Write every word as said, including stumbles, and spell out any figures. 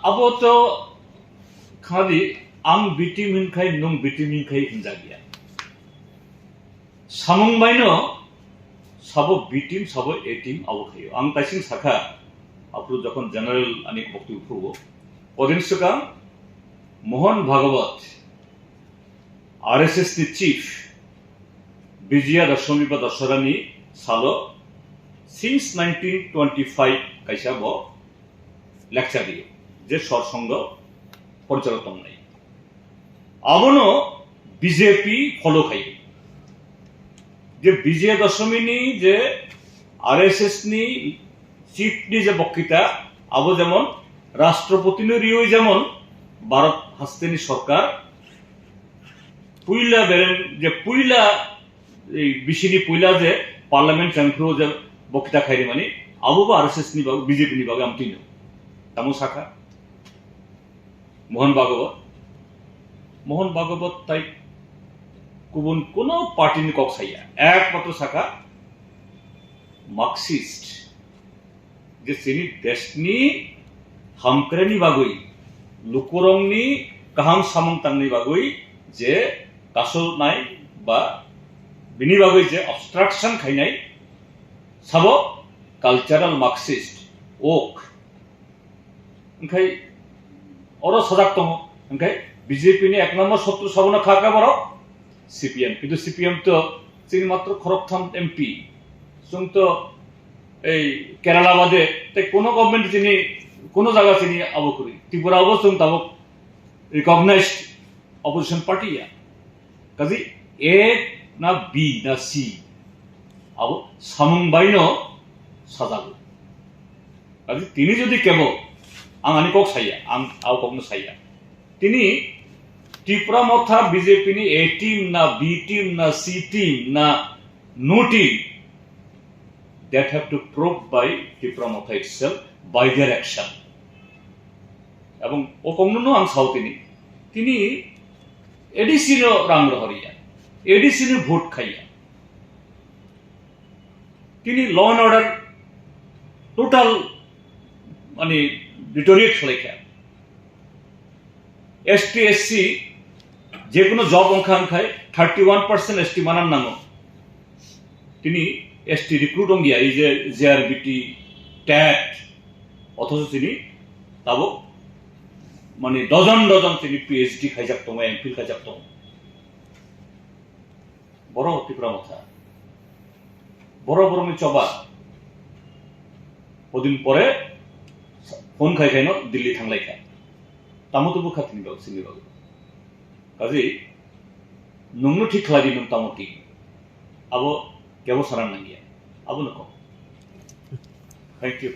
Abo to khadi ang B team hinkhai, nung B team hinkhai hinjakya. Samung baino sabo B team, sabo A team abo khaio. Ang taising sakha, aphuru jokhon general ani boktobyo phurugo. Odin swkang Mohan Bhagawat, R S S ni chief, Vijaya Dashami ba Dasharani salo since nineteen twenty-five kaisa bo lecture dio, je sor songho porichalok tongnai. Abono B J P follow khai. Je Vijaya Dashami ni je R S S ni chief ni je boktita, abo jemon Rashtrapati no rioi jemon Bharat hasteni sorkar puila bereng je puila ei bisini puila je parliament changphru je boktita khairi mani, abo bo R S S ni bagwi, B J P ni bagwi ang tino. Tamo sakha. Mohan Bhagawat. Mohan Bhagawat tai kubun kuno party ni kok saya. Ekmatro sakha Marxist. Je chini deshni hamkrai ni bagwi, lukurokni kaham samung tangni bagwi je kasulnai ba bini bagwi je obstruction khainai sabo cultural Marxist, woke. Hingkhai oro sajak tongo. Hingkhai B J P ni ek number sotru sabono kha kha borok C P M. Kintu C P M to chini matro khoroktham M P. Chwng to ei Kerala bade tei kuno government chini kuno jaga chini abo kwrwi. Tripura bo chwng tabuk recognized opposition party ya. Kazi A na B na C abo samung baino sajago. Kazi tini jodi kebo ang ani kok saya, ang au kokno saya. Tini Tipra Motha B J P ni A team na B team na C team na no team, that have to prove by Tipra Motha itself by their action. Ebong o kongno no ang sao tini. Tini A D C no rang rohoriya. A D C no vote khaiya. Tini law and order total mani deteriorate khlaikha. S T, S C, je kuno job wngkha wngkhai thirty one percent S T manan nango. Tini S T recruit wngya, ei je J R B T, tet, othocho tini tabuk mani dozen dozen tini P H D khaijak tongo, M Phil khaijak tongo. Borok Tipra Motha. Borok borokni choba. Hodin pore phone khai khaino Delhi thanglaikha. Tamo to bwkha tini bagwi, sini bagwi. Kazi, nwngno thik khlai di, nwng tamo thik. Abo kebo sana nangya. Abono kok. Thank you.